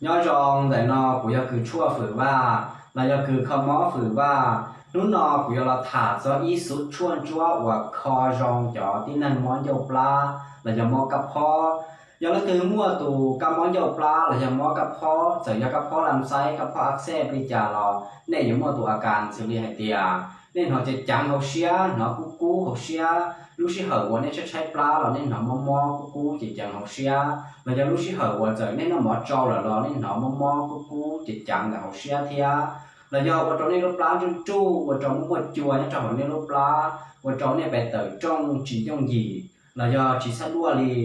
Nyob zoo, ntawm no kuv yog kws tshuaj Fwm Vaj los yog kws kho mob Fwm Vaj. Hnub no kuv yuav los tham txog ib xuv tshuaj ntsuab uas kho zoo cov tib neeg mob ncauj plab los yog mob kab phob. Yog leej twg muaj tus kab mob ncauj plab los yog mob kab phob, txawm yog kab phob lam xaib, kab phob ab xej li cas los nej yuav muaj tus a kas xws li hais tias nej hnov ceev ceev hauv siab, hnov kub kub hauv siab, lub sij hawm uas nej tshaib tshaib plab los nej hnov mob mob kub kub ceev ceev hauv siab, los yog lub sij hawm uas txawm nej noj mov tsau lawm los nej hnov mob mob kub kub ceev ceev ntawm hauv siab thiab, los yog ua rau nej lub plab nruj nruj, ua rau muaj muaj cua nyob rau hauv nej lub plab, ua rau nej pes tawm rooj tsis yooj yim, los yog tsis xab duaj li,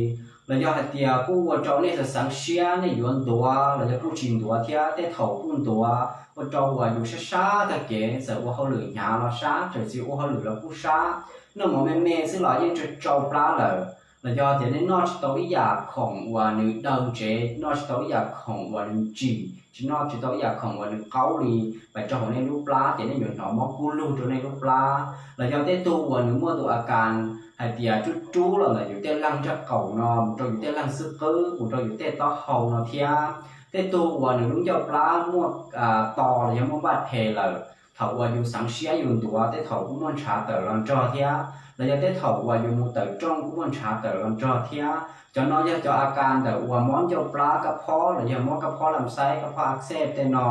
los yog hais tias kuj ua rau nej xav xeev siab nej yuav ntuav los yog kuj tsis ntuav thiab tej thaum kuj ntuav, ua rau uas yus sab sab tag kev, txawm ua hauj lwm hnyav los sab, txawm tsis ua hauj lwm los kuj sab, noj mov me me xwb los yeej tsau tsau plab lawm, los yog tias nej noj tsis tau ib yam khoom uas nws daw ntsev, noj tsis tau ib yam khoom uas nws ntsim, tsis noj tsis tau ib yam khoom uas nws qaub li, pes rau hauv nej lub plab ces nej yuav hnov mob kub lug rau nej lub plab. Los yog tej tug uas nws muaj tus a kas hais tias rub rub los ntawm yus tej leeg nraub qaum no mus rau yus tej leeg xwb qwb mus rau yus tej taub hau no thiab. Tej tug uas nws lub ncauj plab muaj to los yog muaj npaj phem lawm, thaum uas yus xeev siab yus ntuav tej thaum kuj muaj ntshav tawm los nrog thiab, los yog tej thaum uas yus mus tawm rooj kuj muaj ntshav tawm los nrog thiab. Cov no yog cov a kas ntawm uas mob ncauj plab kab phob los yog mob kab phob lam xaib, kab phob ab xej tej no.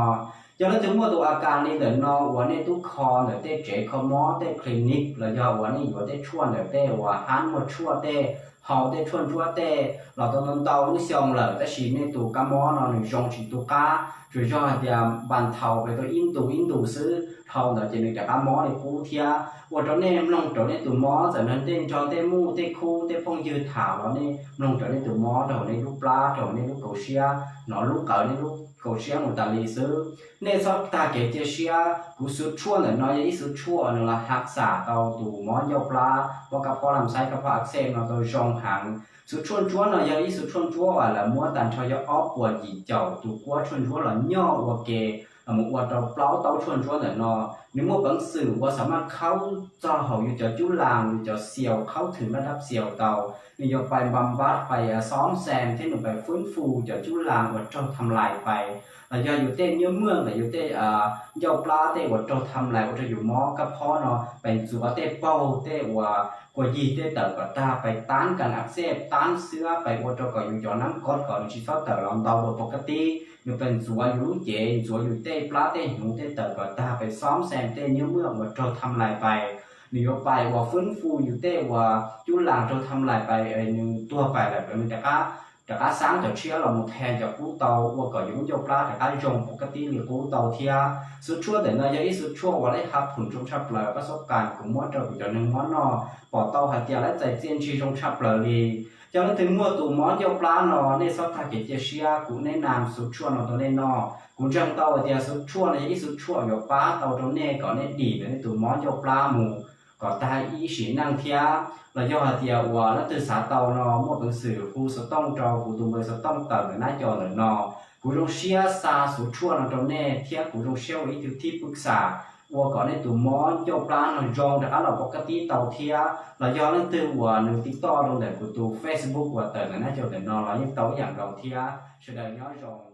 Yog leej twg muaj tus a kas li ntawm no uas nej tub kho ntawm tej tsev kho mob, tej clinic los yog uas nej yuav tej tshuaj ntawm tej uas hab muag tshuaj tej, haus tej tshuaj ntsuab tej los tau ntau ntau lub xyoo lawm tab sis nej tus kab mob no nws zoo tsis tu qab, tsuas yog hais tias npas thaus pes tau ib ntus ib ntus xwb, dhau ntawd ces nws rov qab mob li qub thiab. Ua rau nej mloog rau nej tus mob, txawm nrog tej nrog tej muj tej khub tej phooj ywg tham los nej mloog rau nej tus mob rau hauv nej lub plab, rau hauv nej lub kaum siab, hnov lub qawv nej lub kaum siab mus tas li xwb. Nej txhob tag kev cia siab, kuv xuv tshuaj ntawm no yog ib xuv tshuaj nws los hav xam tau tus mob ncauj plab, mob kab phob lam xaib, kab phob ab xej no tau zoo heev. Xuv tshuaj ntsuab no yog ib xuv tshuaj ntsuab uas lawv muab tag nrho yog ob puas yim caum tus kuab tshuaj ntsuab los nyoj ua ke los mus ua rau plaub taub tshuaj ntsuab ntawm no. Nws muaj peev xwm uas xam maj khaub txog hauv yus cov cub las, yus cov xiaus, khaub thwm npaj dab xiaus tau. Nws yuav pais npa npab, pais xob xees thiab nws pais fwb fu cov cub las uas raug tham lais pais, los yog yus tej nyiaj muaj ntawm yus tej ncauj plab tej uas raug tham lais ua rau yus mob kab phob no pais ntxuav tej paug tej uas kua yig tej tawm kom tag, pais tab kas ab xej, tab xwb, pais ua rau kom yus cov nab kob kom nws tsis txhob tawm los ntau dua pov ka tib. Nws pais ntxuav yus lub cev, ntxuav yus tej plab tej hnyuv tej tawm kom tag, pais xob xees tej nyiaj muaj uas raug tham lais pais. Nws yuav pais uas fwb fu yus tej uas cub las raug tham lais pais, nws tuag pais lawm nws rov qab, rov qab xab cov tshiab los mus then cov kub tau ua kom yus lub ncauj plab rov qab zoo pov ka tib li qub tau thiab. Xuv tshuaj ntawm no yog ib xuv tshuaj uas lej hav phum zoo tshaj plaws, pab xob kas kuv muab rau kuv cov neeg mob noj, pom tau hais tias lawv txais txiaj ntsig zoo tshaj plaws li. Yog leej twg muaj tus mob ncauj plab no nej txhob tag kev cia siab, kuv neb nam xuv tshuaj no rau nej noj. Kuv ntseeg tau hais tias xuv tshuaj no yog ib xuv tshuaj yuav pab tau rau nej kom nej dim ntawm nej tus mob ncauj plab mus kom tag ib sim neej thiab. Los yog hais tias uas leej twg xav tau no muaj peev xwm hu xov tooj rau kuv tus npawb xov tooj tawm ntawm nab co ntawm no. Kuv zoo siab xa xuv tshuaj no rau nej thiab kuv zoo siab ua ib tug thib pwb xam ua kom nej tus mob ncauj plab no zoo rov qab los pov ka tib tau thiab. Los yog leej twg uas nws tiv toj rau ntawm kuv tus Facebook uas tawm ntawm nab co ntawm no los yeej tau ib yam nkaus thiab. Sawv daws nyob zoo.